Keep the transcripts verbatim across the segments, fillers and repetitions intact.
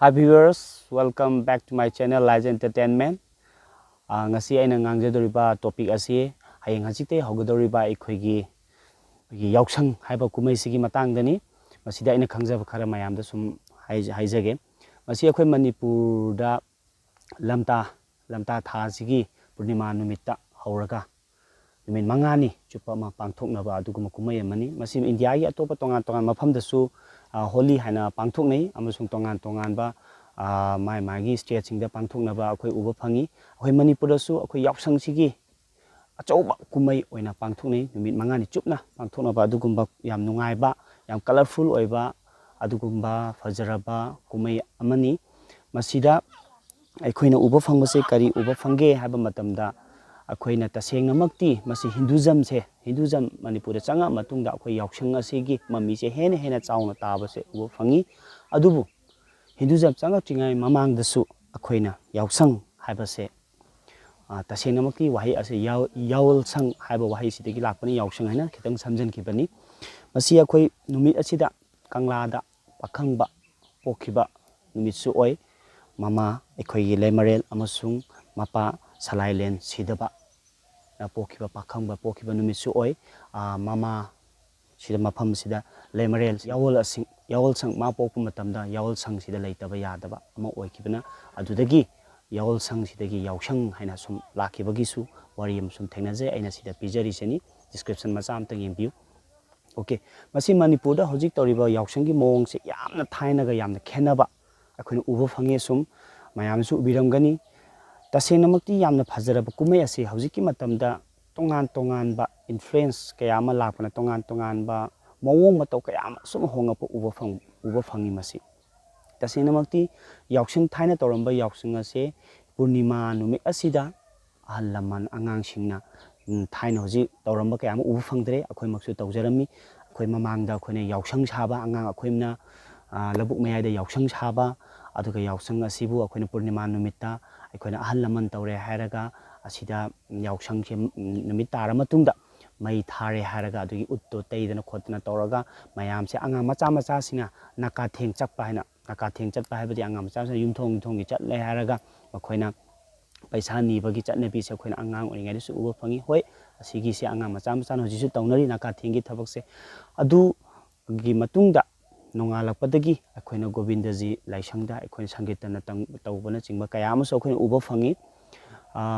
Hi viewers, welcome back to my channel Liza Entertainment. ꯑꯥ, ꯉꯁꯤ ꯑꯩꯅ ꯉꯥꯡꯖꯗꯧꯔꯤꯕ topic ꯑꯁꯤ ꯍꯌꯦꯡ ꯍꯪꯆꯤꯠꯇꯩ ꯍꯧꯒꯗꯧꯔꯤꯕ ꯑꯩꯈꯣꯏꯒꯤ, ꯑꯩꯈꯣꯏꯒꯤ ꯌꯥꯎꯁꯪ ꯍꯥꯏꯕ ꯀꯨꯝꯍꯩꯁꯤꯒꯤ ꯃꯇꯥꯡꯗꯅꯤ꯫ ꯃꯁꯤꯗ ꯑꯩꯅ ꯈꯪꯖꯕ ꯈꯔ ꯃꯌꯥꯝꯗ ꯁꯨꯝ ꯍꯥꯏꯖ-, ꯍꯥꯏꯖꯒꯦ꯫ ꯃꯁꯤ ꯑꯩꯈꯣꯏ ꯃꯅꯤꯄꯨꯔꯗ ꯂꯝꯇꯥ, ꯂꯝꯇꯥ ꯊꯥꯁꯤꯒꯤ ꯄꯨꯔꯅꯤꯃꯥ ꯅꯨꯃꯤꯠꯇ ꯍꯧꯔꯒ ꯅꯨꯃꯤꯠ ꯃꯉꯥꯅꯤ ꯆꯨꯞꯄ ꯑꯃ ꯄꯥꯡꯊꯣꯛꯅꯕ ꯑꯗꯨꯒꯨꯝꯕ ꯀꯨꯝꯍꯩ ꯑꯃꯅꯤ꯫ ꯃꯁꯤ ꯏꯟꯗꯤꯌꯥꯒꯤ ꯑꯇꯣꯞꯄ ꯇꯣꯉꯥꯟ ꯇꯣꯉꯥꯟꯕ ꯃꯐꯝꯗꯁꯨ, ꯑ, ꯍꯣꯂꯤ ꯍꯥꯏꯅ ꯄꯥꯡꯊꯣꯛꯅꯩ, ꯑꯃꯁꯨꯡ ꯇꯣꯉꯥꯟ ꯇꯣꯉꯥꯟꯕ, ꯑ, ꯃꯥꯏ ꯃꯥꯒꯤ stateꯁꯤꯡꯗ ꯄꯥꯡꯊꯣꯛꯅꯕ ꯑꯩꯈꯣꯏ ꯎꯕ ꯐꯪꯉꯤ꯫ ꯑꯩꯈꯣꯏ ꯃꯅꯤꯄꯨꯔꯗꯁꯨ ꯑꯩꯈꯣꯏ ꯌꯥꯎꯁꯪꯁꯤꯒꯤ ꯑꯆꯧꯕ ꯀꯨꯝꯍꯩ ꯑꯣꯏꯅ ꯄꯥꯡꯊꯣꯛꯅꯩ, ꯅꯨꯃꯤꯠ ꯃꯉꯥꯅꯤ ꯆꯨꯞꯅ ꯄꯥꯡꯊꯣꯛꯅꯕ ꯑꯗꯨꯒꯨꯝꯕ ꯌꯥꯝ ꯅꯨꯡꯉꯥꯏꯕ, ꯌꯥꯝ colourful ꯑꯣꯏꯕ, ꯑꯗꯨꯒꯨꯝꯕ ꯐꯖꯔꯕ ꯀꯨꯝꯍꯩ ꯑꯃꯅꯤ꯫ ꯃꯁꯤꯗ ꯑꯩꯈꯣꯏꯅ ꯎꯕ ꯐꯪꯕꯁꯦ ꯀꯔꯤ ꯎꯕ ꯐꯪꯒꯦ ꯍꯥꯏꯕ ꯃꯇꯝꯗ, ꯑꯩꯈꯣꯏꯅ ꯇꯁꯦꯡꯅꯃꯛꯇꯤ ꯃꯁꯤ Hinduismꯁꯦ, Hinduism ꯃꯅꯤꯄꯨꯔꯗ ꯆꯪꯉꯛꯑ ꯃꯇꯨꯡꯗ ꯑꯩꯈꯣꯏ ꯌꯥꯎꯁꯪ ꯑꯁꯤꯒꯤ ꯃꯃꯤꯁꯦ ꯍꯦꯟꯅ ꯍꯦꯟꯅ ꯆꯥꯎꯅ ꯇꯥꯕꯁꯦ ꯎꯕ ꯐꯪꯉꯤ꯫ ꯑꯗꯨꯕꯨ Hinduism ꯆꯪꯉꯛꯇ꯭ꯔꯤꯉꯩ ꯃꯃꯥꯡꯗꯁꯨ ꯑꯩꯈꯣꯏꯅ ꯌꯥꯎꯁꯪ ꯍꯥꯏꯕꯁꯦ, ꯑ, ꯇꯁꯦꯡꯅꯃꯛꯇꯤ ꯋꯥꯍꯩ ꯑꯁꯤ ꯌꯥꯎ-, ꯌꯥꯋꯜꯁꯪ ꯍꯥꯏꯕ ꯋꯥꯍꯩꯁꯤꯗꯒꯤ ꯂꯥꯛꯄꯅꯤ, ꯌꯥꯎꯁꯪ ꯍꯥꯏꯅ ꯈꯤꯇꯪ ꯁꯝꯖꯤꯟꯈꯤꯕꯅꯤ꯫ ꯃꯁꯤ ꯑꯩꯈꯣꯏ ꯅꯨꯃꯤꯠ ꯑꯁꯤꯗ ꯀꯪꯂꯥꯗ ꯄꯥꯈꯪꯕ ꯄꯣꯛꯈꯤꯕ ꯅꯨꯃꯤꯠꯁꯨ ꯑꯣꯏ꯫ ꯃꯃꯥ ꯑꯩꯈꯣꯏꯒꯤ ꯂꯩꯃꯔꯦꯜ ꯑꯃꯁꯨꯡ ꯃꯄꯥ ꯁꯂꯥꯏꯂꯦꯟ ꯁꯤꯗꯕ ꯄꯣꯛꯈꯤꯕ ꯄꯥꯈꯪꯕ ꯄꯣꯛꯈꯤꯕ ꯅꯨꯃꯤꯠꯁꯨ ꯑꯣꯏ꯫ ꯑ, ꯃꯃꯥ ꯁꯤꯗ, ꯃꯐꯝꯁꯤꯗ ꯂꯩꯃꯔꯦꯜ ꯌꯥꯋꯜ ꯑꯁꯤꯡ-, ꯌꯥꯋꯜꯁꯪ, ꯃꯥ ꯄꯣꯛꯄ ꯃꯇꯝꯗ ꯌꯥꯋꯜꯁꯪꯁꯤꯗ ꯂꯩꯇꯕ ꯌꯥꯗꯕ ꯑꯃ ꯑꯣꯏꯈꯤꯕꯅ, ꯑꯗꯨꯗꯒꯤ ꯌꯥꯋꯜꯁꯪꯁꯤꯗꯒꯤ ꯌꯥꯎꯁꯪ ꯍꯥꯏꯅ ꯁꯨꯝ ꯂꯥꯛꯈꯤꯕꯒꯤꯁꯨ ꯋꯥꯔꯤ ꯑꯃ ꯁꯨꯝ ꯊꯦꯡꯅꯖꯩ꯫ ꯑꯩꯅ ꯁꯤꯗ ꯄꯤꯖꯔꯤꯁꯤꯅꯤ, description ꯃꯆꯥ ꯑꯝꯇꯪ ꯌꯦꯡꯕꯤꯌꯨ꯫ OK, ꯃꯁꯤ ꯃꯅꯤꯄꯨꯔꯗ ꯍꯧꯖꯤꯛ ꯇꯧꯔꯤꯕ ꯌꯥꯎꯁꯪꯒꯤ ꯃꯑꯣꯡꯁꯦ ꯌꯥꯝꯅ ꯊꯥꯏꯅꯒ ꯌꯥꯝꯅ ꯈꯦꯠꯅꯕ ꯑꯩꯈꯣꯏꯅ ꯎꯕ ꯐꯪꯉꯤ꯫ ꯁꯨꯝ ꯃꯌꯥꯝꯁꯨ ꯎꯕꯤꯔꯝꯒꯅꯤ꯫ ꯇꯁꯦꯡꯅꯃꯛꯇꯤ ꯌꯥꯝꯅ ꯐꯖꯔꯕ ꯀꯨꯝꯍꯩ ꯑꯁꯤ ꯍꯧꯖꯤꯛꯀꯤ ꯃꯇꯝꯗ ꯇꯣꯉꯥꯟ ꯇꯣꯉꯥꯟꯕ influence ꯀꯌꯥ ꯑꯃ ꯂꯥꯛꯄꯅ ꯇꯣꯉꯥꯟ ꯇꯣꯉꯥꯟꯕ ꯃꯑꯣꯡ ꯃꯇꯧ ꯀꯌꯥ ꯑꯃ ꯁꯨꯝ ꯍꯣꯡꯉꯛꯄ ꯎꯕ ꯐꯪ-, ꯎꯕ ꯐꯪꯉꯤ꯫ ꯃꯁꯤ ꯇꯁꯦꯡꯅꯃꯛꯇꯤ ꯌꯥꯎꯁꯪ, ꯊꯥꯏꯅ ꯇꯧꯔꯝꯕ ꯌꯥꯎꯁꯪ ꯑꯁꯦ ꯄꯨꯔꯅꯤꯃꯥ ꯅꯨꯃꯤꯠ ꯑꯁꯤꯗ ꯑꯍꯜ ꯂꯃꯟ ꯑꯉꯥꯡꯁꯤꯡꯅ, ꯎꯝ, ꯊꯥꯏꯅ ꯍꯧꯖꯤꯛ ꯇꯧꯔꯝꯕ ꯀꯌꯥ ꯑꯃ ꯎꯕ ꯐꯪꯗ꯭ꯔꯦ꯫ ꯑꯩꯈꯣꯏꯃꯛꯁꯨ ꯇꯧꯖꯔꯝꯃꯤ꯫ ꯑꯩꯈꯣꯏ ꯃꯃꯥꯡꯗ ꯑꯩꯈꯣꯏꯅ ꯌꯥꯎꯁꯪ ꯁꯥꯕ, ꯑꯉꯥꯡ ꯑꯩꯈꯣꯏꯅ, ꯑ, ꯂꯧꯕꯨꯛ ꯃꯌꯥꯏꯗ ꯌꯥꯎꯁꯪ ꯁꯥꯕ, ꯑꯗꯨꯒ ꯌꯥꯎꯁꯪ ꯑꯁꯤꯕꯨ ꯑꯩꯈꯣꯏꯅ ꯄꯨꯔꯅꯤꯃꯥ ꯅꯨꯃꯤꯠꯇ ꯑꯩꯈꯣꯏꯅ ꯑꯍꯜ ꯂꯃꯟ ꯇꯧꯔꯦ ꯍꯥꯏꯔꯒ ꯑꯁꯤꯗ ꯌꯥꯎꯁꯪꯁꯦ, ꯎꯝ, ꯅꯨꯃꯤꯠ ꯇꯥꯔ ꯃꯇꯨꯡꯗ ꯃꯩ ꯊꯥꯔꯦ ꯍꯥꯏꯔꯒ ꯑꯗꯨꯒꯤ ꯎꯠꯇꯣ ꯇꯩꯗꯅ ꯈꯣꯠꯇꯅ ꯇꯧꯔꯒ ꯃꯌꯥꯝꯁꯦ, ꯑꯉꯥꯡ ꯃꯆꯥ ꯃꯆꯥꯁꯤꯡꯅ ꯅꯥꯀꯥꯊꯦꯡ ꯆꯠꯄ ꯍꯥꯏꯅ ꯅꯥꯀꯥ ꯊꯦꯡ ꯆꯠꯄ ꯍꯥꯏꯕꯗꯤ ꯑꯉꯥꯡ ꯃꯆꯥ ꯃꯆꯥ ꯌꯨꯝꯊꯣꯡ ꯌꯨꯝꯊꯣꯡꯒꯤ ꯆꯠꯂꯦ ꯍꯥꯏꯔꯒ ꯃꯈꯣꯏꯅ ꯄꯩꯁꯥ ꯅꯤꯕꯒꯤ ꯆꯠꯅꯕꯤꯁꯦ ꯑꯩꯈꯣꯏꯅ ꯑꯉꯥꯡ ꯑꯣꯏꯔꯤꯉꯩꯗꯁꯨ ꯎꯕ ꯐꯪꯉꯤ꯫ ꯍꯣꯏ, ꯑꯁꯤꯒꯤꯁꯦ ꯑꯉꯥꯡ ꯃꯆꯥ ꯃꯆꯥꯅ ꯍꯧꯖꯤꯛꯁꯨ ꯇꯧꯅꯔꯤ ꯅꯥꯀꯥ ꯊꯦꯡꯒꯤ ꯊꯕꯛꯁꯦ꯫ ꯑꯗꯨꯒꯤ ꯃꯇꯨꯡꯗ ꯅꯣꯡꯉꯥꯜꯂꯛꯄꯗꯒꯤ ꯑꯩꯈꯣꯏꯅ ꯒꯣꯕꯤꯟꯗꯖꯤ ꯂꯥꯏꯁꯪꯗ ꯑꯩꯈꯣꯏꯅ ꯁꯪꯀꯤꯔꯇꯅ ꯇꯧꯕꯅꯆꯤꯡꯕ ꯀꯌꯥ ꯑꯃꯁꯨ ꯑꯩꯈꯣꯏꯅ ꯎꯕ ꯐꯪꯉꯤ꯫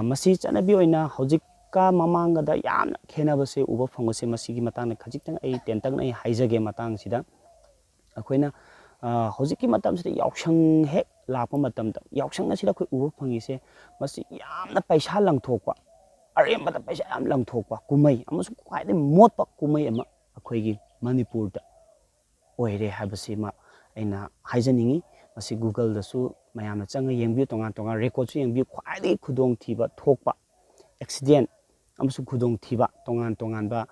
ꯃꯁꯤ ꯆꯠꯅꯕꯤ ꯑꯣꯏꯅ ꯍꯧꯖꯤꯛꯀ ꯃꯃꯥꯡꯒꯗ ꯌꯥꯝꯅ ꯈꯦꯠꯅꯕꯁꯦ ꯎꯕ ꯐꯪꯕꯁꯦ, ꯃꯁꯤꯒꯤ ꯃꯇꯥꯡꯗ ꯈꯖꯤꯛꯇꯪ ꯑꯩ ꯇꯦꯟꯇꯛꯅ ꯑꯩ ꯍꯥꯏꯖꯒꯦ꯫ ꯃꯇꯥꯡꯁꯤꯗ ꯑꯩꯈꯣꯏꯅ ꯍꯧꯖꯤꯛꯀꯤ ꯃꯇꯝꯁꯤꯗ ꯌꯥꯎꯁꯪ ꯍꯦꯛ ꯂꯥꯛꯄ ꯃꯇꯝꯗ, ꯌꯥꯎꯁꯪ ꯑꯁꯤꯗ ꯑꯩꯈꯣꯏ ꯎꯕ ꯐꯪꯉꯤꯁꯦ, ꯃꯁꯤ ꯌꯥꯝꯅ ꯄꯩꯁꯥ ꯂꯪꯊꯣꯛꯄ, ꯑꯔꯦꯝꯕꯗ ꯄꯩꯁꯥ ꯌꯥꯝ ꯂꯪꯊꯣꯛꯄ ꯀꯨꯝꯍꯩ ꯑꯃꯁꯨꯡ ꯈ꯭ꯋꯥꯏꯗꯒꯤ ꯃꯣꯠꯄ ꯀꯨꯝꯍꯩ ꯑꯃ ꯑꯩꯈꯣꯏꯒꯤ ꯃꯅꯤꯄꯨꯔꯗ ꯑꯣꯏꯔꯦ ꯍꯥꯏꯕꯁꯤꯃ ꯑꯩꯅ ꯍꯥꯏꯖꯅꯤꯡꯉꯤ꯫ ꯃꯁꯤ Google-ꯗꯁꯨ ꯃꯌꯥꯝꯅ ꯆꯪꯉ ꯌꯦꯡꯕꯤꯌꯨ, ꯇꯣꯉꯥꯟ ꯇꯣꯉꯥꯟ record-ꯁꯨ ꯌꯦꯡꯕꯤꯌꯨ꯫ ꯈ꯭ꯋꯥꯏꯗꯒꯤ ꯈꯨꯗꯣꯡꯊꯤꯕ ꯊꯣꯛꯄ accident ꯑꯃꯁꯨꯡ ꯈꯨꯗꯣꯡꯊꯤꯕ ꯇꯣꯉꯥꯟ ꯇꯣꯉꯥꯟꯕ,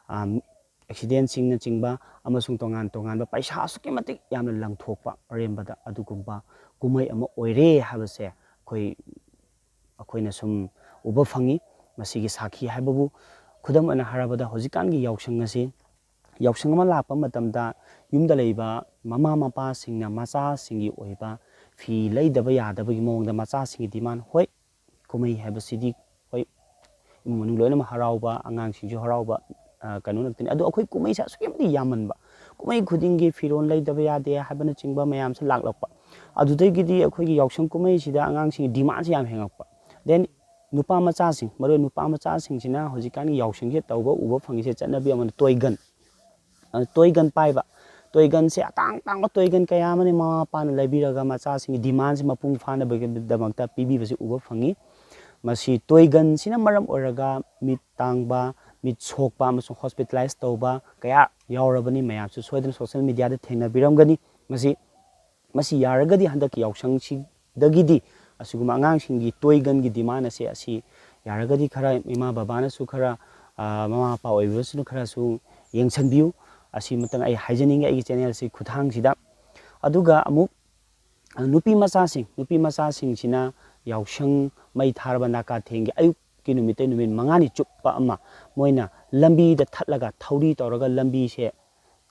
ꯑꯝ, accident-ꯁꯤꯡꯅꯆꯤꯡꯕ ꯑꯃꯁꯨꯡ ꯇꯣꯉꯥꯟ ꯇꯣꯉꯥꯟꯕ ꯄꯩꯁꯥ ꯑꯁꯨꯛꯀꯤ ꯃꯇꯤꯛ ꯌꯥꯝꯅ ꯂꯪꯊꯣꯛꯄ ꯑꯔꯦꯝꯕꯗ ꯑꯗꯨꯒꯨꯝꯕ ꯀꯨꯝꯍꯩ ꯑꯃ ꯑꯣꯏꯔꯦ ꯍꯥꯏꯕꯁꯦ ꯑꯩꯈꯣꯏ, ꯑꯩꯈꯣꯏꯅ ꯁꯨꯝ ꯎꯕ ꯐꯪꯉꯤ꯫ ꯃꯁꯤꯒꯤ ꯁꯥꯈꯤ ꯍꯥꯏꯕꯕꯨ ꯈꯨꯗꯝ ꯑꯣꯏꯅ ꯍꯥꯏꯔꯕꯗ ꯍꯧꯖꯤꯛꯀꯥꯟꯒꯤ ꯌꯥꯎꯁꯪ ꯑꯁꯤ, ꯌꯥꯎꯁꯪ ꯑꯃ ꯂꯥꯛꯄ ꯃꯇꯝꯗ ꯌꯨꯝꯗ ꯂꯩꯕ ꯃꯃꯥ ꯃꯄꯥꯁꯤꯡꯅ ꯃꯆꯥꯁꯤꯡꯒꯤ ꯑꯣꯏꯕ ꯐꯤ ꯂꯩꯗꯕ ꯌꯥꯗꯕꯒꯤ ꯃꯑꯣꯡꯗ ꯃꯆꯥꯁꯤꯡꯒꯤ demand, ꯍꯣꯏ, ꯀꯨꯝꯍꯩ ꯍꯥꯏꯕꯁꯤꯗꯤ, ꯍꯣꯏ, ꯏꯃꯨꯡ ꯃꯅꯨꯡ ꯂꯣꯏꯅꯃꯛ ꯍꯔꯥꯎꯕ, ꯑꯉꯥꯡꯁꯤꯡꯁꯨ ꯍꯔꯥꯎꯕ, ꯑ, ꯀꯩꯅꯣ ꯉꯥꯛꯇꯅꯤ꯫ ꯑꯗꯣ ꯑꯩꯈꯣꯏ ꯀꯨꯝꯍꯩꯁꯦ ꯑꯁꯨꯛꯀꯤ ꯃꯇꯤꯛ ꯌꯥꯝꯃꯟꯕ, ꯀꯨꯝꯍꯩ ꯈꯨꯗꯤꯡꯒꯤ ꯐꯤꯔꯣꯜ ꯂꯩꯗꯕ ꯌꯥꯗꯦ ꯍꯥꯏꯕꯅꯆꯤꯡꯕ ꯃꯌꯥꯝꯁꯦ ꯂꯥꯛꯂꯛꯄ꯫ ꯑꯗꯨꯗꯒꯤꯗꯤ ꯑꯩꯈꯣꯏꯒꯤ ꯌꯥꯎꯁꯪ ꯀꯨꯝꯍꯩꯁꯤꯗ ꯑꯉꯥꯡꯁꯤꯡꯒꯤ demand-ꯁꯦ ꯌꯥꯝ ꯍꯦꯟꯒꯠꯄ꯫ Then ꯅꯨꯄꯥ ꯃꯆꯥꯁꯤꯡ, ꯃꯔꯨ ꯑꯣꯏꯅ ꯅꯨꯄꯥ ꯃꯆꯥꯁꯤꯡꯁꯤꯅ ꯍꯧꯖꯤꯛꯀꯥꯟꯒꯤ ꯌꯥꯎꯁꯪꯁꯦ ꯇꯧꯕ ꯎꯕ ꯐꯪꯉꯤꯁꯦ, ꯆꯠꯅꯕꯤ ꯑꯃꯅ toy gun꯫ ꯑ, toy gun ꯄꯥꯏꯕ, toy gun-ꯁꯦ ꯑꯇꯥꯡ ꯑꯇꯥꯡꯕ toy gun ꯀꯌꯥ ꯑꯃꯅ ꯃꯃꯥ ꯃꯄꯥꯅ ꯂꯩꯕꯤꯔꯒ ꯃꯆꯥꯁꯤꯡꯒꯤ demand-ꯁꯦ ꯃꯄꯨꯡ ꯐꯥꯅꯕꯒꯤꯗꯃꯛꯇ ꯄꯤꯕꯤꯕꯁꯤ ꯎꯕ ꯐꯪꯉꯤ꯫ ꯃꯁꯤ toy gun-ꯁꯤꯅ ꯃꯔꯝ ꯑꯣꯏꯔꯒ ꯃꯤꯠ ꯇꯥꯡꯕ, ꯃꯤꯠ ꯁꯣꯛꯄ ꯑꯃꯁꯨꯡ hospitalize ꯇꯧꯕ ꯀꯌꯥ ꯌꯥꯎꯔꯕꯅꯤ꯫ ꯃꯌꯥꯝꯁꯨ ꯁꯣꯏꯗꯅ social media-ꯗ ꯊꯦꯡꯅꯕꯤꯔꯝꯒꯅꯤ꯫ ꯃꯁꯤ, ꯃꯁꯤ ꯌꯥꯔꯒꯗꯤ ꯍꯟꯗꯛꯀꯤ ꯌꯥꯎꯁꯪꯁꯤꯗꯒꯤꯗꯤ ꯑꯁꯤꯒꯨꯝꯕ ꯑꯉꯥꯡꯁꯤꯡꯒꯤ toy gun-ꯒꯤ demand ꯑꯁꯦ, ꯑꯁꯤ ꯌꯥꯔꯒꯗꯤ ꯈꯔ ꯏꯃꯥ ꯕꯕꯥꯅꯁꯨ ꯈꯔ, ꯑ, ꯃꯃꯥ ꯃꯄꯥ ꯑꯣꯏꯕꯁꯤꯅ ꯈꯔꯁꯨ ꯌꯦꯡꯁꯤꯟꯕꯤꯌꯨ꯫ ꯑꯁꯤꯃꯇꯪ ꯑꯩ ꯍꯥꯏꯖꯅꯤꯡꯉꯤ ꯑꯩꯒꯤ channel-ꯁꯤ ꯈꯨꯠꯊꯥꯡꯁꯤꯗ꯫ ꯑꯗꯨꯒ ꯑꯃꯨꯛ, ꯑ, ꯅꯨꯄꯤ ꯃꯆꯥꯁꯤꯡ, ꯅꯨꯄꯤ ꯃꯆꯥꯁꯤꯡꯁꯤꯅ ꯌꯥꯎꯁꯪ ꯃꯩ ꯊꯥꯔꯕ ꯅꯥꯀꯥ ꯊꯦꯡꯒꯤ ꯑꯌꯨꯛꯀꯤ ꯅꯨꯃꯤꯠꯇꯩ ꯅꯨꯃꯤꯠ ꯃꯉꯥꯅꯤ ꯆꯨꯞꯄ ꯑꯃ ꯃꯣꯏꯅ ꯂꯝꯕꯤꯗ ꯊꯠꯂꯒ, ꯊꯧꯔꯤ ꯇꯧꯔꯒ ꯂꯝꯕꯤꯁꯦ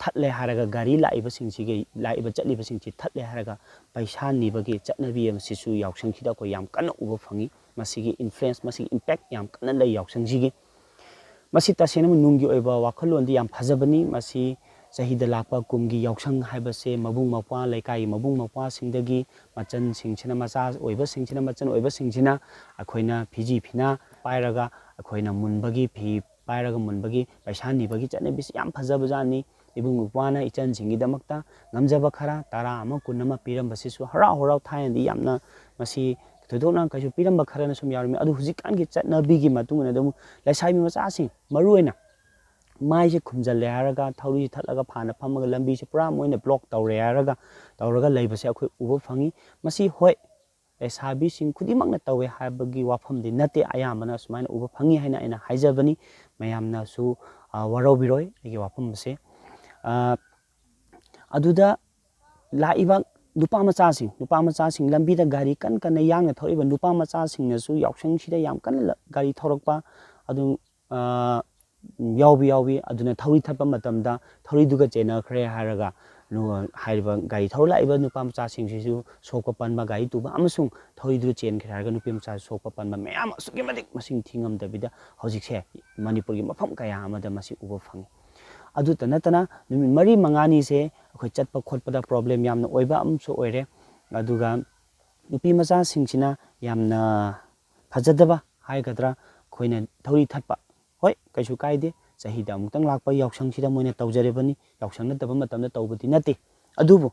ꯊꯠꯂꯦ ꯍꯥꯏꯔꯒ, ꯒꯥꯔꯤ ꯂꯥꯛꯏꯕꯁꯤꯡꯁꯤꯒꯤ, ꯂꯥꯛꯏꯕ ꯆꯠꯂꯤꯕꯁꯤꯡꯁꯤ ꯊꯠꯂꯦ ꯍꯥꯏꯔꯒ ꯄꯩꯁꯥ ꯅꯤꯕꯒꯤ ꯆꯠꯅꯕꯤ ꯑꯃꯁꯤꯁꯨ ꯌꯥꯎꯁꯪꯁꯤꯗ ꯑꯩꯈꯣꯏ ꯌꯥꯝ ꯀꯟꯅ ꯎꯕ ꯐꯪꯉꯤ꯫ ꯃꯁꯤꯒꯤ ꯏꯟꯐ꯭ꯂꯨꯌꯦꯟꯁ, ꯃꯁꯤꯒꯤ ꯏꯝꯄꯦꯛ ꯌꯥꯝ ꯀꯟꯅ ꯂꯩ ꯌꯥꯎꯁꯪꯁꯤꯒꯤ꯫ ꯃꯁꯤ ꯇꯁꯦꯡꯅ ꯅꯨꯡꯒꯤ ꯑꯣꯏꯕ ꯋꯥꯈꯜꯂꯣꯟꯗꯤ ꯌꯥꯝ ꯐꯖꯕꯅꯤ꯫ ꯃꯁꯤ ꯆꯍꯤꯗ ꯂꯥꯛꯄ ꯀꯨꯝꯒꯤ ꯌꯥꯎꯁꯪ ꯍꯥꯏꯕꯁꯦ ꯃꯕꯨꯡ ꯃꯧꯄ꯭ꯋꯥ, ꯂꯩꯀꯥꯏꯒꯤ ꯃꯕꯨꯡ ꯃꯧꯄ꯭ꯋꯥꯁꯤꯡꯗꯒꯤ, ꯃꯆꯟꯁꯤꯡꯁꯤꯅ, ꯃꯆꯥ ꯑꯣꯏꯕꯁꯤꯡꯁꯤꯅ, ꯃꯆꯟ ꯑꯣꯏꯕꯁꯤꯡꯁꯤꯅ ꯑꯩꯈꯣꯏꯅ ꯐꯤꯖꯤ ꯐꯤꯅꯥ ꯄꯥꯏꯔꯒ, ꯑꯩꯈꯣꯏꯅ ꯃꯨꯟꯕꯒꯤ, ꯐꯤ ꯄꯥꯏꯔꯒ ꯃꯨꯟꯕꯒꯤ ꯄꯩꯁꯥ ꯅꯤꯕꯒꯤ ꯆꯠꯅꯕꯤꯁꯤ ꯌꯥꯝ ꯐꯖꯕꯖꯥꯠꯅꯤ꯫ ꯏꯕꯨꯡ ꯏꯄ꯭ꯋꯥꯅ ꯏꯆꯟꯁꯤꯡꯒꯤꯗꯃꯛꯇ ꯉꯝꯖꯕ ꯈꯔ, ꯇꯔꯥ ꯑꯃ, ꯀꯨꯟ ꯑꯃ ꯄꯤꯔꯝꯕꯁꯤꯁꯨ ꯍꯔꯥꯎ ꯍꯔꯥꯎ, ꯊꯥꯏꯅꯗꯤ ꯌꯥꯝꯅ ꯃꯁꯤ ꯊꯣꯏꯗꯣꯛꯅ ꯀꯩꯁꯨ ꯄꯤꯔꯝꯕ ꯈꯔꯅ ꯁꯨꯝ ꯌꯥꯎꯔꯝꯃꯤ꯫ ꯑꯗꯨ ꯍꯧꯖꯤꯛꯀꯥꯟꯒꯤ ꯆꯠꯅꯕꯤꯒꯤ ꯃꯇꯨꯡ ꯏꯟꯅ ꯑꯗꯨꯝ ꯂꯩꯁꯥꯕꯤ ꯃꯆꯥꯁꯤꯡ, ꯃꯔꯨꯑꯣꯏꯅ ꯃꯥꯏꯁꯦ ꯈꯨꯝꯖꯤꯜꯂꯦ ꯍꯥꯏꯔꯒ, ꯊꯧꯔꯤ ꯊꯠꯂꯒ ꯐꯥꯟꯗ ꯐꯝꯃꯒ ꯂꯝꯕꯤꯁꯦ ꯄꯨꯔꯥ ꯃꯣꯏꯅ ꯕ꯭ꯂꯣꯛ ꯇꯧꯔꯦ ꯍꯥꯏꯔꯒ ꯇꯧꯔꯒ ꯂꯩꯕꯁꯦ ꯑꯩꯈꯣꯏ ꯎꯕ ꯐꯪꯉꯤ꯫ ꯃꯁꯤ, ꯍꯣꯏ, ꯂꯩꯁꯥꯕꯤꯁꯤꯡ ꯈꯨꯗꯤꯡꯃꯛꯅ ꯇꯧꯋꯦ ꯍꯥꯏꯕꯒꯤ ꯋꯥꯐꯝꯗꯤ ꯅꯠꯇꯦ, ꯑꯌꯥꯝꯕꯅ ꯑꯁꯨꯃꯥꯏꯅ ꯎꯕ ꯐꯪꯉꯤ ꯍꯥꯏꯅ ꯑꯩꯅ ꯍꯥꯏꯖꯕꯅꯤ꯫ ꯃꯌꯥꯝꯅꯁꯨ, ꯑ, ꯋꯥꯔꯧꯕꯤꯔꯣꯏ ꯑꯩꯒꯤ ꯋꯥꯐꯝ ꯑꯁꯦ꯫ ꯑ, ꯑꯗꯨꯗ ꯂꯥꯛꯏꯕ ꯅꯨꯄꯥ ꯃꯆꯥꯁꯤꯡ, ꯅꯨꯄꯥ ꯃꯆꯥꯁꯤꯡ, ꯂꯝꯕꯤꯗ ꯒꯥꯔꯤ ꯀꯟ ꯀꯟꯅ ꯌꯥꯡꯅ ꯊꯧꯔꯛꯏꯕ ꯅꯨꯄꯥ ꯃꯆꯥꯁꯤꯡꯅꯁꯨ ꯌꯥꯎꯁꯪꯁꯤꯗ ꯌꯥꯝ ꯀꯟꯅ ꯂ-, ꯒꯥꯔꯤ ꯊꯧꯔꯛꯄ ꯑꯗꯨꯝ, ꯑ, ꯌꯥꯎꯕ ꯌꯥꯎꯏ꯫ ꯑꯗꯨꯅ ꯊꯧꯔꯤ ꯊꯠꯄ ꯃꯇꯝꯗ ꯊꯧꯔꯤꯗꯨꯒ ꯆꯦꯟꯅꯈ꯭ꯔꯦ ꯍꯥꯏꯔꯒ ꯅꯨ-, ꯍꯥꯏꯔꯤꯕ ꯒꯥꯔꯤ ꯊꯧꯔ ꯂꯥꯛꯏꯕ ꯅꯨꯄꯥ ꯃꯆꯥꯁꯤꯡꯁꯤꯁꯨ ꯁꯣꯛꯄ ꯄꯟꯕ, ꯒꯥꯔꯤ ꯇꯨꯕ ꯑꯃꯁꯨꯡ ꯊꯧꯔꯤꯗꯨ ꯆꯦꯟꯈ꯭ꯔꯦ ꯍꯥꯏꯔꯒ ꯅꯨꯄꯤ ꯃꯆꯥꯁꯨ ꯁꯣꯛꯄ ꯄꯟꯕ ꯃꯌꯥꯝ ꯑꯁꯨꯛꯀꯤ ꯃꯇꯤꯛ ꯃꯁꯤꯡ ꯊꯤꯉꯝꯗꯕꯤꯗ ꯍꯧꯖꯤꯛꯁꯦ ꯃꯅꯤꯄꯨꯔꯒꯤ ꯃꯐꯝ ꯀꯌꯥ ꯑꯃꯗ ꯃꯁꯤ ꯎꯕ ꯐꯪꯉꯤ꯫ ꯑꯗꯨꯇ ꯅꯠꯇꯅ ꯅꯨꯃꯤꯠ ꯃꯔꯤ ꯃꯉꯥꯅꯤꯁꯦ ꯑꯩꯈꯣꯏ ꯆꯠꯄ ꯈꯣꯠꯄꯗ ꯄ꯭ꯔꯣꯕ꯭ꯂꯦꯝ ꯌꯥꯝꯅ ꯑꯣꯏꯕ ꯑꯃꯁꯨ ꯑꯣꯏꯔꯦ꯫ ꯑꯗꯨꯒ ꯅꯨꯄꯤ ꯃꯆꯥꯁꯤꯡꯁꯤꯅ ꯌꯥꯝꯅ ꯐꯖꯗꯕ ꯍꯥꯏꯒꯗ꯭ꯔꯥ, ꯑꯩꯈꯣꯏꯅ ꯊꯧꯔꯤ ꯊꯠꯄ, ꯍꯣꯏ, ꯀꯩꯁꯨ ꯀꯥꯏꯗꯦ, ꯆꯍꯤꯗ ꯑꯃꯨꯛꯇꯪ ꯂꯥꯛꯄ ꯌꯥꯎꯁꯪꯁꯤꯗ ꯃꯣꯏꯅ ꯇꯧꯖꯔꯤꯕꯅꯤ, ꯌꯥꯎꯁꯪ ꯅꯠꯇꯕ ꯃꯇꯝꯗ ꯇꯧꯕꯗꯤ ꯅꯠꯇꯦ꯫ ꯑꯗꯨꯕꯨ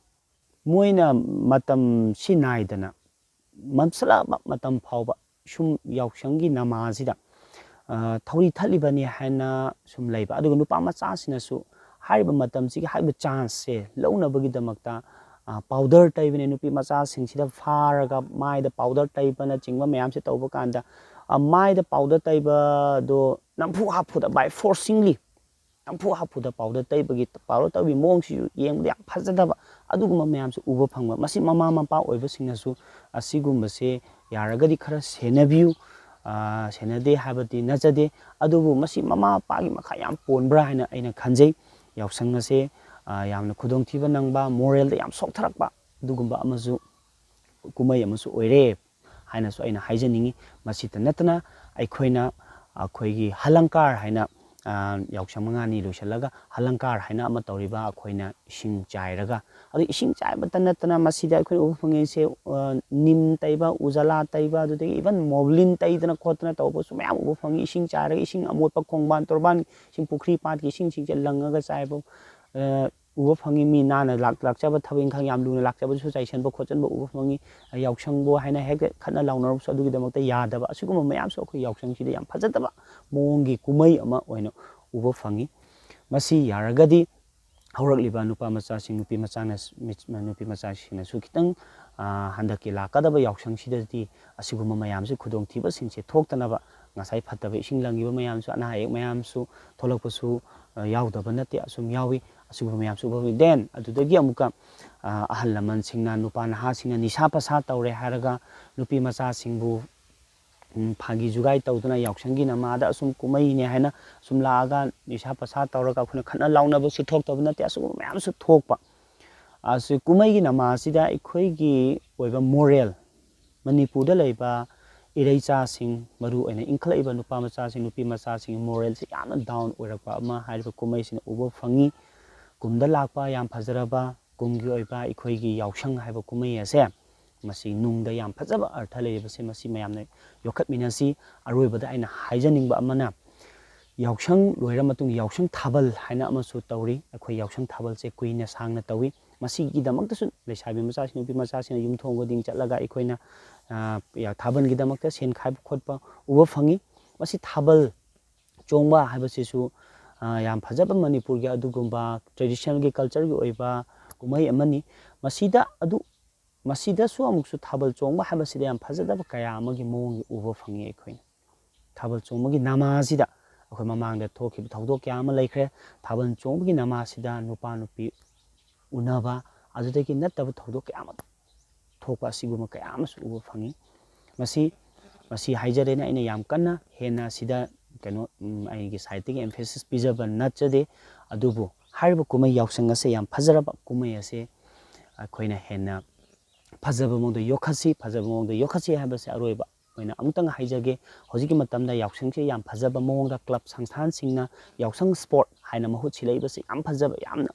ꯃꯣꯏꯅ ꯃꯇꯝꯁꯤ ꯅꯥꯏꯗꯅ ꯃꯝꯁꯤꯜꯂꯛꯑꯕ ꯃꯇꯝ ꯐꯥꯎꯕ ꯁꯨꯝ ꯌꯥꯎꯁꯪꯒꯤ ꯅꯃꯥꯁꯤꯗ, ꯑ, ꯊꯧꯔꯤ ꯊꯠꯂꯤꯕꯅꯤ ꯍꯥꯏꯅ ꯁꯨꯝ ꯂꯩꯕ꯫ ꯑꯗꯨꯒ ꯅꯨꯄꯥ ꯃꯆꯥꯁꯤꯡꯅꯁꯨ ꯍꯥꯏꯔꯤꯕ ꯃꯇꯝꯁꯤꯒꯤ ꯍꯥꯏꯔꯤꯕ ꯆꯥꯟꯁꯁꯦ ꯂꯧꯅꯕꯒꯤꯗꯃꯛꯇ, ꯑ, ꯄꯥꯎꯗꯔ ꯇꯩꯕꯅꯦ꯫ ꯅꯨꯄꯤ ꯃꯆꯥꯁꯤꯡꯁꯤꯗ ꯐꯥꯔꯒ ꯃꯥꯏꯗ ꯄꯥꯎꯗꯔ ꯇꯩꯕꯅꯆꯤꯡꯕ ꯃꯌꯥꯝꯁꯦ ꯇꯧꯕ ꯀꯥꯟꯗ, ꯑ, ꯃꯥꯏꯗ ꯄꯥꯎꯗꯔ ꯇꯩꯕꯗꯣ ꯅꯝꯐꯨ ꯍꯥꯐꯨꯗ, by forcingly, ꯅꯝꯐꯨ ꯍꯥꯐꯨꯗ ꯄꯥꯎꯗꯔ ꯇꯩꯕꯒꯤ, ꯄꯥꯎꯗꯔ ꯇꯩꯕꯒꯤ ꯃꯑꯣꯡꯁꯤꯁꯨ ꯌꯦꯡꯕꯗ ꯌꯥꯝ ꯐꯖꯗꯕ ꯑꯗꯨꯒꯨꯝꯕ ꯃꯌꯥꯝꯁꯨ ꯎꯕ ꯐꯪꯕ꯫ ꯃꯁꯤ ꯃꯃꯥ ꯃꯄꯥ ꯑꯣꯏꯕꯁꯤꯡꯅꯁꯨ ꯑꯁꯤꯒꯨꯝꯕꯁꯦ ꯌꯥꯔꯒꯗꯤ ꯈꯔ ꯁꯦꯟꯅꯕꯤꯌꯨ꯫ ꯑ, ꯁꯦꯟꯅꯗꯦ ꯍꯥꯏꯕꯗꯤ ꯅꯠꯆꯗꯦ, ꯑꯗꯨꯕꯨ ꯃꯁꯤ ꯃꯃꯥ ꯃꯄꯥꯒꯤ ꯃꯈꯥ ꯌꯥꯝ ꯄꯣꯟꯕ꯭ꯔꯥ ꯍꯥꯏꯅ ꯑꯩꯅ ꯈꯟꯖꯩ꯫ ꯌꯥꯎꯁꯪ ꯑꯁꯦ, ꯑ, ꯌꯥꯝꯅ ꯈꯨꯗꯣꯡꯊꯤꯕ ꯅꯪꯕ, ꯃꯣꯔꯦꯜꯗ ꯌꯥꯝ ꯁꯣꯛꯊꯔꯛꯄ ꯑꯗꯨꯒꯨꯝꯕ ꯑꯃꯁꯨ, ꯀꯨꯝꯍꯩ ꯑꯃꯁꯨ ꯑꯣꯏꯔꯦ ꯍꯥꯏꯅꯁꯨ ꯑꯩꯅ ꯍꯥꯏꯖꯅꯤꯡꯉꯤ꯫ ꯃꯁꯤꯇ ꯅꯠꯇꯅ ꯑꯩꯈꯣꯏꯅ, ꯑꯩꯈꯣꯏꯒꯤ ꯍꯂꯪꯀꯥꯔ ꯍꯥꯏꯅ, ꯑ, ꯌꯥꯎꯁꯪ ꯃꯉꯥꯅꯤ ꯂꯣꯏꯁꯤꯜꯂꯒ ꯍꯂꯪꯀꯥꯔ ꯍꯥꯏꯅ ꯑꯃ ꯇꯧꯔꯤꯕ, ꯑꯩꯈꯣꯏꯅ ꯏꯁꯤꯡ ꯆꯥꯏꯔꯒ, ꯑꯗꯨ ꯏꯁꯤꯡ ꯆꯥꯏꯕꯇ ꯅꯠꯇꯅ ꯃꯁꯤꯗ ꯑꯩꯈꯣꯏꯅ ꯎꯕ ꯐꯪꯉꯤꯁꯦ, ꯑ, ꯅꯤꯝ ꯇꯩꯕ, ꯎꯖꯥꯂꯥ ꯇꯩꯕ, ꯑꯗꯨꯗꯒꯤ even ꯃꯣꯕꯂꯤꯟ ꯇꯩꯗꯅ ꯈꯣꯠꯇꯅ ꯇꯧꯕꯁꯨ ꯃꯌꯥꯝ ꯎꯕ ꯐꯪꯉꯤ꯫ ꯏꯁꯤꯡ ꯆꯥꯏꯔꯒ ꯏꯁꯤꯡ ꯑꯃꯣꯠꯄ ꯈꯣꯡꯕꯥꯟ ꯇꯣꯔꯕꯥꯟ, ꯏꯁꯤꯡ ꯄꯨꯈ꯭ꯔꯤ ꯄꯥꯠꯀꯤ ꯏꯁꯤꯡꯁꯤꯡꯁꯦ ꯂꯪꯉꯒ ꯆꯥꯏꯕ, ꯑ, ꯎꯕ ꯐꯪꯉꯤ꯫ ꯃꯤ ꯅꯥꯟꯅ ꯂꯥꯛ-, ꯂꯥꯛꯆꯕ, ꯊꯕꯛ ꯏꯪꯈꯥꯡ ꯌꯥꯝ ꯂꯨꯅ ꯂꯥꯛꯆꯕꯗꯨꯁꯨ ꯆꯥꯏꯁꯟꯕ ꯈꯣꯠꯆꯟꯕ ꯎꯕ ꯐꯪꯉꯤ꯫ ꯌꯥꯎꯁꯪꯕꯨ ꯍꯥꯏꯅ ꯍꯦꯛꯇ ꯈꯠꯅ ꯂꯥꯎꯅꯔꯕꯁꯨ ꯑꯗꯨꯒꯤꯗꯃꯛꯇ ꯌꯥꯗꯕ, ꯑꯁꯤꯒꯨꯝꯕ ꯃꯌꯥꯝꯁꯨ ꯑꯩꯈꯣꯏ ꯌꯥꯎꯁꯪꯁꯤꯗ ꯌꯥꯝ ꯐꯖꯗꯕ ꯃꯑꯣꯡꯒꯤ ꯀꯨꯝꯍꯩ ꯑꯃ ꯑꯣꯏꯅ ꯎꯕ ꯐꯪꯉꯤ꯫ ꯃꯁꯤ ꯌꯥꯔꯒꯗꯤ ꯍꯧꯔꯛꯂꯤꯕ ꯅꯨꯄꯥ ꯃꯆꯥꯁꯤꯡ, ꯅꯨꯄꯤ ꯃꯆꯥꯅ, ꯅꯨꯄꯤ ꯃꯆꯥꯁꯤꯡꯅꯁꯨ ꯈꯤꯇꯪ, ꯑ, ꯍꯟꯗꯛꯀꯤ ꯂꯥꯛꯀꯗꯕ ꯌꯥꯎꯁꯪꯁꯤꯗꯗꯤ ꯑꯁꯤꯒꯨꯝꯕ ꯃꯌꯥꯝꯁꯤ, ꯈꯨꯗꯣꯡꯊꯤꯕꯁꯤꯡꯁꯦ ꯊꯣꯛꯇꯅꯕ, ꯉꯁꯥꯏ ꯐꯠꯇꯕ ꯏꯁꯤꯡ ꯂꯪꯈꯤꯕ ꯃꯌꯥꯝꯁꯨ, ꯑꯅꯥ ꯑꯌꯦꯛ ꯃꯌꯥꯝꯁꯨ ꯊꯣꯛꯂꯛꯄꯁꯨ, ꯑ, ꯌꯥꯎꯗꯕ ꯅꯠꯇꯦ, ꯑꯁꯨꯝ ꯌꯥꯎꯏ꯫ ꯑꯁꯤꯒꯨꯝꯕ ꯃꯌꯥꯝꯁꯨ ꯎꯕ ꯐꯪꯉꯤ꯫ Then ꯑꯗꯨꯗꯒꯤ ꯑꯃꯨꯛꯀ, ꯑ, ꯑꯍꯜ ꯂꯃꯟꯁꯤꯡꯅ, ꯅꯨꯄꯥ ꯅꯍꯥꯁꯤꯡꯅ ꯅꯤꯁꯥ ꯄꯁꯥ ꯇꯧꯔꯦ ꯍꯥꯏꯔꯒ ꯅꯨꯄꯤ ꯃꯆꯥꯁꯤꯡꯕꯨ, ꯎꯝ, ꯐꯥꯒꯤ ꯖꯨꯒꯥꯏ ꯇꯧꯗꯅ ꯌꯥꯎꯁꯪꯒꯤ ꯅꯃꯥꯗ ꯑꯁꯨꯝ ꯀꯨꯝꯍꯩꯅꯦ ꯍꯥꯏꯅ ꯁꯨꯝ ꯂꯥꯛꯑꯒ ꯅꯤꯁꯥ ꯄꯁꯥ ꯇꯧꯔꯒ ꯑꯩꯈꯣꯏꯅ ꯈꯠꯅ ꯂꯥꯎꯅꯕꯁꯨ ꯊꯣꯛꯇꯕ ꯅꯠꯇꯦ꯫ ꯑꯁꯤꯒꯨꯝꯕ ꯃꯌꯥꯝꯁꯨ ꯊꯣꯛꯄ꯫ ꯑꯁꯤ ꯀꯨꯝꯍꯩꯒꯤ ꯅꯃꯥ ꯑꯁꯤꯗ ꯑꯩꯈꯣꯏꯒꯤ ꯑꯣꯏꯕ moral, ꯃꯅꯤꯄꯨꯔꯗ ꯂꯩꯕ ꯏꯔꯩꯆꯥꯁꯤꯡ, ꯃꯔꯨ ꯑꯣꯏꯅ ꯏꯟꯈꯠꯂꯛꯏꯕ ꯅꯨꯄꯥ ꯃꯆꯥꯁꯤꯡ, ꯅꯨꯄꯤ ꯃꯆꯥꯁꯤꯡꯒꯤ moralꯁꯤ ꯌꯥꯝꯅ down ꯑꯣꯏꯔꯛꯄ ꯑꯃ ꯍꯥꯏꯔꯤꯕ ꯀꯨꯝꯍꯩꯁꯤꯅ ꯎꯕ ꯐꯪꯉꯤ꯫ ꯀꯨꯝꯗ ꯂꯥꯛꯄ ꯌꯥꯝ ꯐꯖꯔꯕ ꯀꯨꯝꯒꯤ ꯑꯣꯏꯕ ꯑꯩꯈꯣꯏꯒꯤ ꯌꯥꯎꯁꯪ ꯍꯥꯏꯕ ꯀꯨꯝꯍꯩ ꯑꯁꯦ, ꯃꯁꯤ ꯅꯨꯡꯗ ꯌꯥꯝ ꯐꯖꯕ ꯑꯔꯊ ꯂꯩꯔꯤꯕꯁꯦ, ꯃꯁꯤ ꯃꯌꯥꯝꯅ ꯌꯣꯛꯈꯠꯃꯤꯟꯅꯁꯤ꯫ ꯑꯔꯣꯏꯕꯗ ꯑꯩꯅ ꯍꯥꯏꯖꯅꯤꯡꯕ ꯑꯃꯅ, ꯌꯥꯎꯁꯪ ꯂꯣꯏꯔ ꯃꯇꯨꯡ ꯌꯥꯎꯁꯪ ꯊꯥꯕꯜ ꯍꯥꯏꯅ ꯑꯃꯁꯨ ꯇꯧꯔꯤ꯫ ꯑꯩꯈꯣꯏ ꯌꯥꯎꯁꯪ ꯊꯥꯕꯜꯁꯦ ꯀꯨꯏꯅ ꯁꯥꯡꯅ ꯇꯧꯏ꯫ ꯃꯁꯤꯒꯤꯗꯃꯛꯇꯁꯨ ꯂꯩꯁꯥꯕꯤ ꯃꯆꯥꯁꯤꯡ, ꯅꯨꯄꯤ ꯃꯆꯥꯁꯤꯡꯅ ꯌꯨꯝꯊꯣꯡ ꯈꯨꯗꯤꯡ ꯆꯠꯂꯒ ꯑꯩꯈꯣꯏꯅ, ꯑ, ꯌꯥ-, ꯊꯥꯕꯜꯒꯤꯗꯃꯛꯇ ꯁꯦꯟ ꯈꯥꯏꯕ ꯈꯣꯠꯄ ꯎꯕ ꯐꯪꯉꯤ꯫ ꯃꯁꯤ ꯊꯥꯕꯜ ꯆꯣꯡꯕ ꯍꯥꯏꯕꯁꯤꯁꯨ, ꯑ, ꯌꯥꯝ ꯐꯖꯕ ꯃꯅꯤꯄꯨꯔꯒꯤ ꯑꯗꯨꯒꯨꯝꯕ traditionalꯒꯤ, cultureꯒꯤ ꯑꯣꯏꯕ ꯀꯨꯝꯍꯩ ꯑꯃꯅꯤ꯫ ꯃꯁꯤꯗ ꯑꯗꯨ, ꯃꯁꯤꯗꯁꯨ ꯑꯃꯨꯛꯁꯨ ꯊꯥꯕꯜ ꯆꯣꯡꯕ ꯍꯥꯏꯕꯁꯤꯗ ꯌꯥꯝ ꯐꯖꯗꯕ ꯀꯌꯥ ꯑꯃꯒꯤ ꯃꯑꯣꯡꯒꯤ ꯎꯕ ꯐꯪꯉꯤ ꯑꯩꯈꯣꯏꯅ꯫ ꯊꯥꯕꯜ ꯆꯣꯡꯕꯒꯤ ꯅꯃꯥꯁꯤꯗ ꯑꯩꯈꯣꯏ ꯃꯃꯥꯡꯗ ꯊꯣꯛꯈꯤꯕ ꯊꯧꯗꯣꯛ ꯀꯌꯥ ꯑꯃ ꯂꯩꯈ꯭ꯔꯦ꯫ ꯊꯥꯕꯜ ꯆꯣꯡꯕꯒꯤ ꯅꯃꯥꯁꯤꯗ ꯅꯨꯄꯥ ꯅꯨꯄꯤ ꯎꯅꯕ, ꯑꯗꯨꯗꯒꯤ ꯅꯠꯇꯕ ꯊꯧꯗꯣꯛ ꯀꯌꯥ ꯑꯃ ꯊꯣꯛꯄ ꯑꯁꯤꯒꯨꯝꯕ ꯀꯌꯥ ꯑꯃꯁꯨ ꯎꯕ ꯐꯪꯉꯤ꯫ ꯃꯁꯤ, ꯃꯁꯤ ꯍꯥꯏꯖꯔꯦꯅ ꯑꯩꯅ ꯌꯥꯝ ꯀꯟꯅ ꯍꯦꯟꯅ ꯁꯤꯗ ꯀꯩꯅꯣ, ꯎꯝ, ꯑꯩꯒꯤ sideꯇꯒꯤ emphasis ꯄꯤꯖꯕ ꯅꯠꯆꯗꯦ꯫ ꯑꯗꯨꯕꯨ ꯍꯥꯏꯔꯤꯕ ꯀꯨꯝꯍꯩ ꯌꯥꯎꯁꯪ ꯑꯁꯦ ꯌꯥꯝ ꯐꯖꯔꯕ ꯀꯨꯝꯍꯩ ꯑꯁꯦ ꯑꯩꯈꯣꯏꯅ ꯍꯦꯟꯅ ꯐꯖꯕ ꯃꯑꯣꯡꯗ ꯌꯣꯛꯈꯠꯁꯤ, ꯐꯖꯕ ꯃꯑꯣꯡꯗ ꯌꯣꯛꯈꯠꯁꯤ ꯍꯥꯏꯕꯁꯦ ꯑꯔꯣꯏꯕ ꯑꯣꯏꯅ ꯑꯃꯨꯛꯇꯪ ꯍꯥꯏꯖꯒꯦ꯫ ꯍꯧꯖꯤꯛꯀꯤ ꯃꯇꯝꯗ ꯌꯥꯎꯁꯪꯁꯤ ꯌꯥꯝ ꯐꯖꯕ ꯃꯑꯣꯡꯗ club ꯁꯪꯁꯊꯥꯟꯁꯤꯡꯅ ꯌꯥꯎꯁꯪ sport ꯍꯥꯏꯅ ꯃꯍꯨꯠ ꯁꯤꯜꯂꯛꯏꯕꯁꯤ ꯌꯥꯝ ꯐꯖꯕ, ꯌꯥꯝꯅ,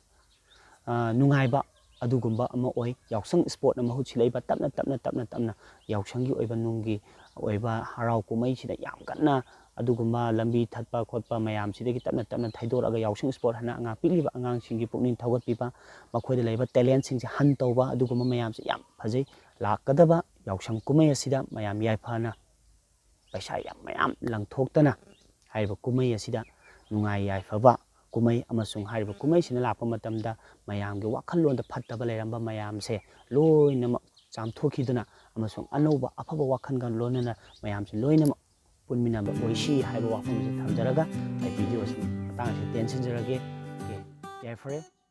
ꯑ, ꯅꯨꯡꯉꯥꯏꯕ ꯑꯗꯨꯒꯨꯝꯕ ꯑꯃ ꯑꯣꯏ꯫ ꯌꯥꯎꯁꯪ sportꯅ ꯃꯍꯨꯠ ꯁꯤꯜꯂꯛꯏꯕ ꯇꯞꯅ, ꯇꯞꯅ, ꯇꯞꯅ, ꯇꯞꯅ ꯌꯥꯎꯁꯪꯒꯤ ꯑꯣꯏꯕ ꯅꯨꯡꯒꯤ ꯑꯣꯏꯕ ꯍꯔꯥꯎ ꯀꯨꯝꯍꯩꯁꯤꯗ ꯌꯥꯝ ꯀꯟꯅ ꯑꯗꯨꯒꯨꯝꯕ ꯂꯝꯕꯤ ꯊꯠꯄ ꯈꯣꯠꯄ ꯃꯌꯥꯝꯁꯤꯗꯒꯤ ꯇꯞꯅ, ꯇꯞꯅ ꯊꯩꯗꯣꯔꯛꯑꯒ ꯌꯥꯎꯁꯪ sport ꯍꯥꯏꯅ ꯑꯉꯥꯡ, ꯄꯤꯛꯂꯤꯕ ꯑꯉꯥꯡꯁꯤꯡꯒꯤ ꯄꯨꯛꯅꯤꯡ ꯊꯧꯒꯠꯄꯤꯕ, ꯃꯈꯣꯏꯗ ꯂꯩꯕ talentꯁꯤꯡꯁꯦ ꯍꯟ ꯇꯧꯕ, ꯑꯗꯨꯒꯨꯝꯕ ꯃꯌꯥꯝꯁꯦ ꯌꯥꯝ ꯐꯖꯩ꯫ ꯂꯥꯛꯀꯗꯕ ꯌꯥꯎꯁꯪ ꯀꯨꯝꯍꯩ ꯑꯁꯤꯗ ꯃꯌꯥꯝ ꯌꯥꯏꯐꯅ ꯄꯩꯁꯥ ꯌꯥꯝ ꯃꯌꯥꯝ ꯂꯪꯊꯣꯛꯇꯅ ꯍꯥꯏꯔꯤꯕ ꯀꯨꯝꯍꯩ ꯑꯁꯤꯗ ꯅꯨꯡꯉꯥꯏ ꯌꯥꯏꯐꯕ ꯀꯨꯝꯍꯩ ꯑꯃꯁꯨꯡ ꯍꯥꯏꯔꯤꯕ ꯀꯨꯝꯍꯩꯁꯤꯅ ꯂꯥꯛꯄ ꯃꯇꯝꯗ ꯃꯌꯥꯝꯒꯤ ꯋꯥꯈꯜꯂꯣꯟꯗ ꯐꯠꯇꯕ ꯂꯩꯔꯝꯕ ꯃꯌꯥꯝꯁꯦ ꯂꯣꯏꯅꯃꯛ ꯆꯥꯝꯊꯣꯛꯈꯤꯗꯨꯅ ꯑꯃꯁꯨꯡ ꯑꯅꯧꯕ ꯑꯐꯕ ꯋꯥꯈꯜꯒ ꯂꯣꯏꯅꯅ ꯃꯌꯥꯝꯁꯦ ꯂꯣꯏꯅꯃꯛ ꯄꯨꯟꯃꯤꯟꯅꯕ ꯑꯣꯏꯁꯤ ꯍꯥꯏꯕ ꯋꯥꯐꯝꯁꯦ ꯊꯝꯖꯔꯒ ꯑꯩ video ꯑꯁꯤ ꯃꯇꯥꯡ ꯑꯁꯤ ꯇꯦꯟꯁꯤꯟꯖꯔꯒꯦ꯫ Okay, ꯌꯥꯏꯐꯔꯦ꯫